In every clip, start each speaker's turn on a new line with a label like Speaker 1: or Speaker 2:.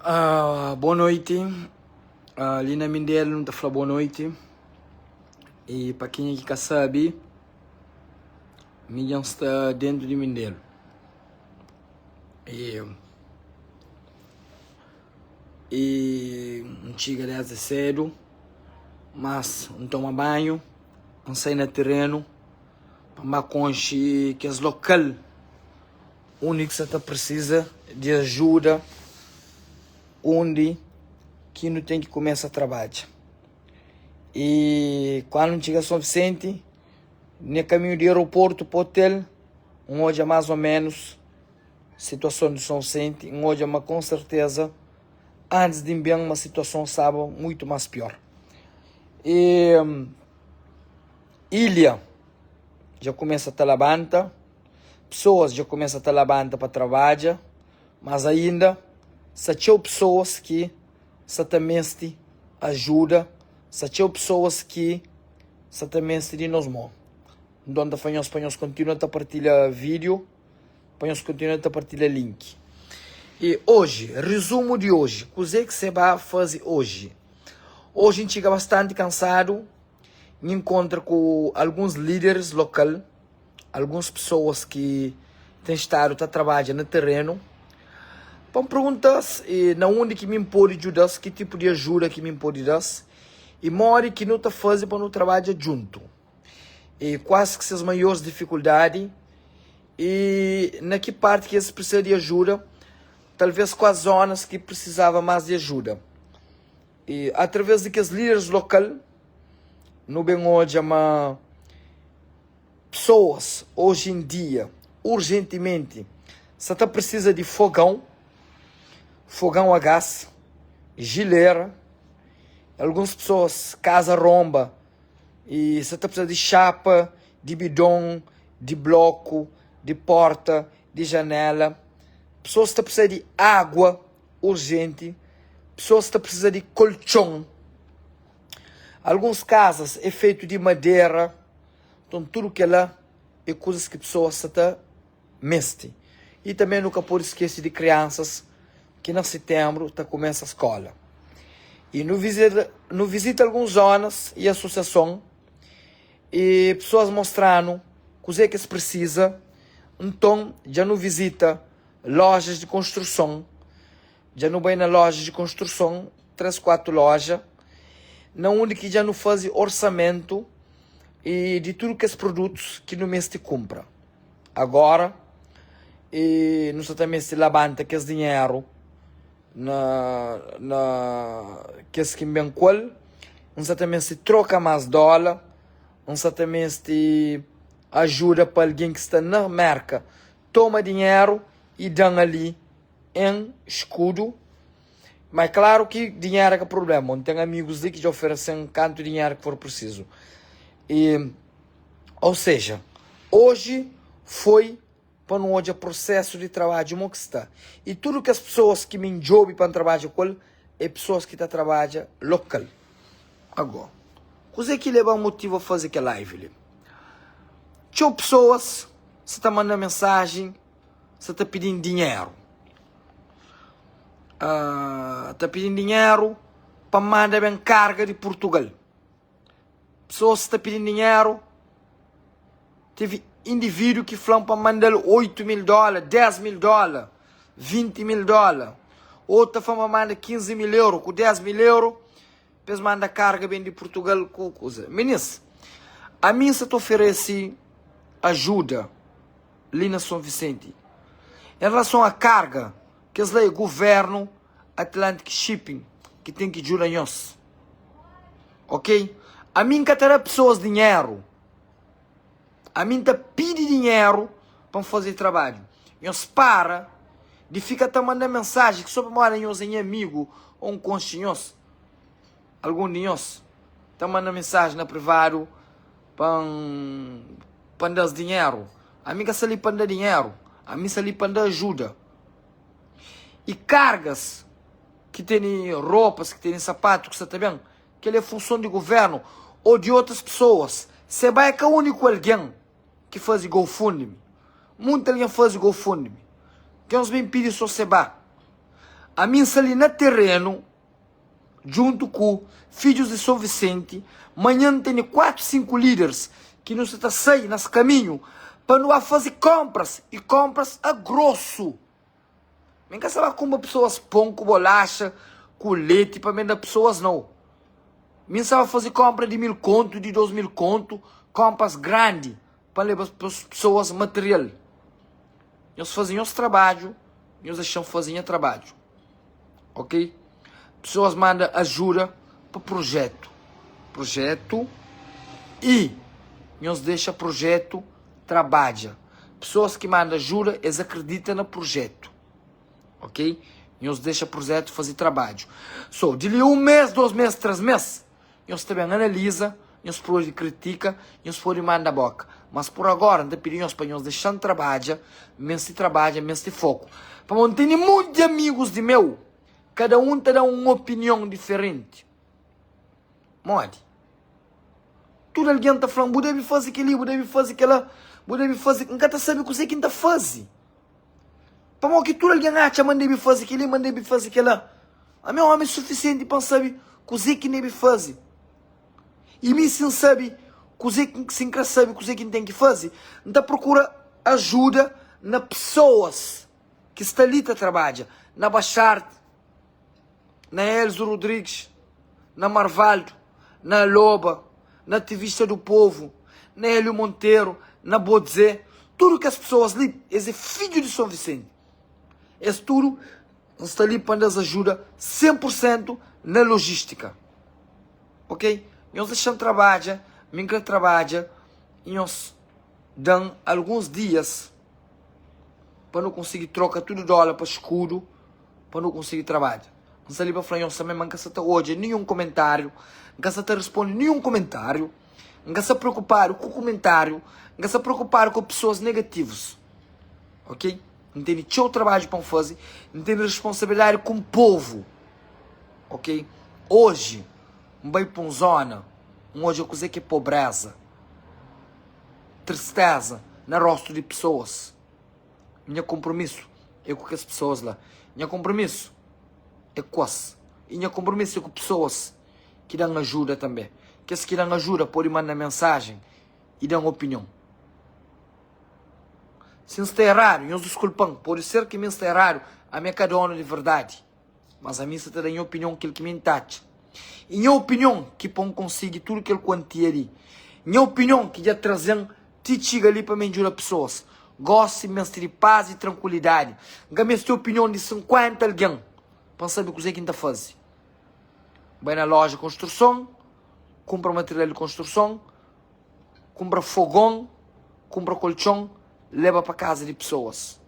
Speaker 1: Boa noiti, li na Mindelo nu ta fla boa noiti i pa kenha ki ka sabe mi dja N sta dentu di Mindelo i i N txiga desdi sedu mas N toma banhu N sai na terenu pa N ba konxe kes lokal. Undi ki sa ta prisiza di ajuda, undi ki nu ten ki kumesa trabadja. I kandu N txiga Son Visenti, na kaminhu di aeroportu pa otel, N odja más o ménus situason di Son Visenti, N odja ma konserteza antis di N ben ma situason staba muitu más pior. I ilha dja kumesa ta labanta. Pesoas dja kumesa ta labanta pa trabadja, mas ainda sta txeu pesoas ki sta ta meste ajuda, sta txeu pesoas ki sta ta meste di nos mô. Nton, N ta fla nhos pa nhos kontinua ta partilha vídiu, pa nhos kontinua ta partilha link. I oji, rezumu di oji, kuzê ki se ba faze oji? Oji N txiga bastanti kansadu, N inkontra ku alguns líderis lokal. alguns pesoas ki ten stadu ta trabadja na terenu pa N pergunta-s na undi ki mi N pode djuda-s, ki tipu di ajuda ki mi N pode da-s i modi ki nu ta faze pa nu trabadja djuntu i kuas ki ses maiores difikuldadi i na ki parti ki es prisiza di ajuda, talvês kuas zonas ki prisizaba más di ajuda. I através di kes líderes lokal nu ben odja ma Pesoas oji en dia urjentimenti sa ta prisiza di fogãu, fogãu a gás, jilera, alguns pesoas kaza ronba i sa ta prisiza di xapa, di bidon, di bloku, di porta, di janela, pesoas ta prisiza di água urjenti, pesoas ta prisiza di koltxon, alguns kazas é fetu di madera. Nton tudu kel-la é kuzas ki pesoas sta ta meste. I tanbê nu ka pode skese di kriansas ki na setenbru ta kumesa skóla. I nu vizita nu vizita alguns zónas i asosiason i pesoas mostra-nu kuzê ki es prisiza. Nton dja nu vizita lójas di konstruson, dja nu bai na lójas di konstruson, 3, 4 lója, na undi ki dja nu faze orsamentu i di tudu kes produtus ki nu meste kunpra. Agora i nu sta ta meste labanta kes dinheru na na kes ki N ben ku el, N sta ta meste troka más dóla, N sta ta meste ajuda pa algen ki sta na Merka toma dinheru i da-m ali en skudu. Ma é klaru ki dinheru é ka prubléma. N ten amigus li ki dja oferese-m kantu dinheru ki for prisizu. I, ou seja, oji foi pa nu odja prosesu di trabadju mo ki sta. I tudu kes pesoas ki mi N djobe pa N trabadja ku el é pesoas ki ta trabadja lokal. Agó, kuzê ki leba-m motiva faze kel live li? Txeu pesoas sa ta manda mensajen. Sa ta pidin dinheru uh, ta pidin dinheru pa manda ben karga di Portugal. Pessoas ta pidin dinheru. Teve indivíduo ki flan pa mandal 8 mil dólar, 10 mil dólar, 20 mil dólar. Outro ta flan pa manda 15 mil euro, ku 10 mil euro, pa es manda karga ben di Portugal ku kuza. Minis, ami sa ta oferece ajuda. li na Son Visenti. En relason a karga, kes la é guvernu Atlantic Shipping ki ten ki djuda nhos. Ok? Ami N ka ta da pesoas dinheru. Ami N ta pidi dinheru pa N faze trabadju. Nhos para di fika ta manda mensaji ki so pamodi nhos é nha amigu ô N konxe nhos. Algun di nhos ta manda mensaji na privadu pa N pa N da-s dinheru. Ami ka sta li pa N da dinheru, ami sta li pa N da ajuda. I kargas ki tene ropas, ki tene sapatu ki sta ta ben, kel-li é funson di govérnu ô di otus pesoas. Seba é ka úniku algen ki faze GoFundMe. Monti algen faze GoFundMe. Ten uns ben pidi sô Seba. Ami N sta li na terenu djuntu ku Fidjus di Son Visenti. Manhan N tene 4, 5 líderes ki nu sta ta sai nas kaminhu pa nu ba faze konpras i konpras a grosu. Mi N ka sta ba kunpra pesoas pon ku bolaxa ku leti pa menda pesoas nau. Mi N sta ba faze konpra di 1000 kontu, di 2000 kontu, konpras grandi pa leba pesoas material. Nhos faze nhos trabadju, nhos dexa-m faze nha trabadju. Ok? Pesoas manda ajuda pa projetu. Projetu i nhos dexa projetu trabadja. Pesoas ki manda ajuda, es akredita na projetu. Ok? Nhos dexa projetu faze trabadju. So, di li un mes, dos mes, tres mes, Nhos ta ben analiza, nhos pode kritika, nhos pode manda boka. Mas por agora, N ta pidi nhos pa nhos dexa-m trabadja, N meste trabadja, N meste foku. Pamodi N tene monti amigus di meu, kada un ta da un opinion diferenti. Modi? Tudu algen ta fla-m, bu debe faze kel-li, bu debe faze kel-la, bu debe faze. N ka ta sabe kuzê ki N ta faze. Pamodi ki tudu algen atxa ma N debe faze kel-li, ma N debe faze kel-la? Ami é ómi sufisienti pa N sabe kuzê ki N debe faze. I mi si N sabe kuzê, si N krê sabe kuzê ki N ten ki faze, N ta prokura ajuda na pesoas ki sta li ta trabadja, na Bachard, na Elzo Rodrigues, na Marvaldo, na Aloba, na Ativista do Povo, na Hélio Monteiro, na Bodzé, tudu kes pesoas li, es é fidju di Son Vicente. Es tudu N sta li pa N da-s ajuda 100 pur sentu na lojistika. Ok? Nhos dexa-m trabadja, mi N kre trabadja i nhos da-m alguns dias pa nu konsigi troka tudu dóla pa skudu pa nu konsigi trabadja. N sta li pa fla nhos tanbe ma N ka sta ta odja ninhun komentáriu, N ka sta ta responde ninhun komentáriu, N ka sta preokupadu ku komentáriu, N ka sta preokupadu ku pesoas negativus. Ok? N tene txeu trabadju pa N faze, N tene responsabilidadi ku un povu. Ok? Oji N bai pa un zona, N odja kuzê ki é pobreza, tristeza na rostu di pesoas. Nha konpromisu é ku kes pesoas la. Nha konpromisu é ku es. I nha konpromisu é ku pesoas ki da-m ajuda tanbê. Kes ki da-m ajuda pode manda mensajen i da-m opinion. Si N sta eradu, nhos diskulpa-m. Pode ser ki mi N sta eradu, ami é ka donu di verdadi. Mas ami N sta ta da nha opinion kel ki mi N ta atxa. I nha opinion ki pô-m konsigi tudu kel kuantia li. Nha opinion ki dja traze-m ti txiga li pa mi N djuda pesoas. Gósi N meste di pas i trankuilidadi. N ka meste opinion di 50 algen pa N sabe kuzê ki N ta faze. Bai na lója konstruson, kunpra material di konstruson, kunpra fogon, kunpra koltxon, leba pa kaza di pesoas.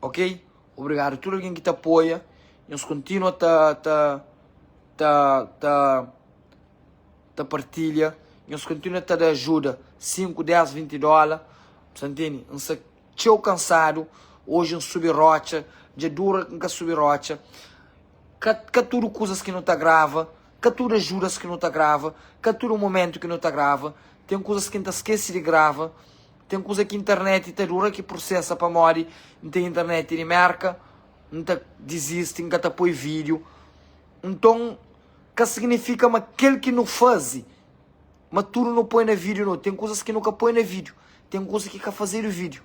Speaker 1: Ok? Obrigadu tudu algen ki ta apoia. Nhos kontinua ta ta ta ta ta partilha. Nhos kontinua ta da ajuda 5, 10, 20 dóla. Sa ntende? N sta txeu kansadu. Oji N subi rotxa. Dja dura ki N ka subi rotxa. Ka ka tudu kuzas ki nu ta grava, ka tudu ajudas ki nu ta grava, ka tudu momentu ki nu ta grava. Ten kuzas ki N ta skese di grava. Ten kuza ki internet ta dura ki prosesa pamodi N ten internet di Merka, N ta dizisti, N ka ta poi vídiu. Nton, ka signifika ma kel ki nu faze, ma tudu nu poi na vídiu no. Ten kuzas ki nu ka poi na vídiu, ten kuza ki ka fazedu vídiu.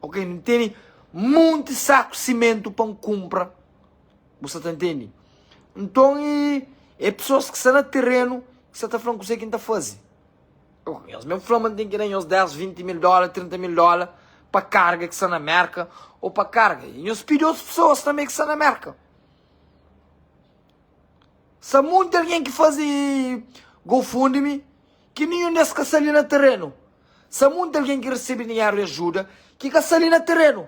Speaker 1: Ok, N tene monti saku simentu pa N kunpra, bu sa ta ntende? Nton, e pesoas ki sta na terenu ki sa ta fla-m kuzê ki N ta faze. Nhos mesmu fla ma N ten ki da nhos 10, 20 mil dóla, 30 mil dóla pa karga ki sta na Merka ô pa karga. I nhos pidi otus pesoas tanbê ki sta na Merka. Sta monti algen ki faze GoFundMe ki ninhun di es ka sta li na terenu. Sta monti algen ki resebe dinheru di ajuda ki ka sta li na terenu.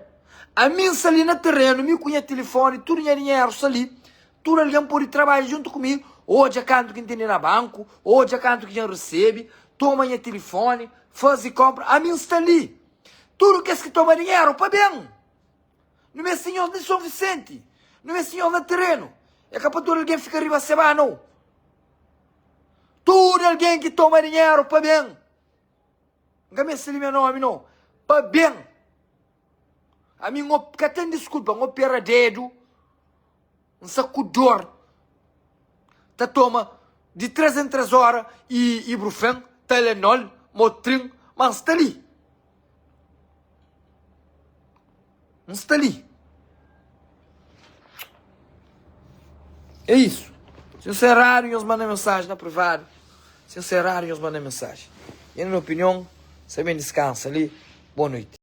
Speaker 1: Ami N sta li na terenu, mi ku nha tilifoni, tudu nha dinheru sta li. Tudu algen pode trabadja djuntu ku mi, odja kantu ki N tene na banku, odja kantu ki dja N resebe, toma nha tilifoni, faze konpra. Ami N sta li. Tudu kes ki toma dinheru, pa ben! Nu meste nhos li Son Visenti, nu meste nhos na terenu. É ka pa tudu algen fika riba seba, nau. Tudu algen ki toma dinheru, pa ben! N ka meste limia nomi, nau. Pa ben! Ami N ka ten diskulpa, N opera dedu, N sta ku dor, ta toma di 3 en 3 ora i ibrufen, Tylenol, Motrin, ma N sta li. N sta li. É isu. Si N sta eradu, nhos manda mensaji na privadu. Si N sta eradu, nhos manda mensaji. I na nha opinion, sta ben diskansa li. Boa noiti.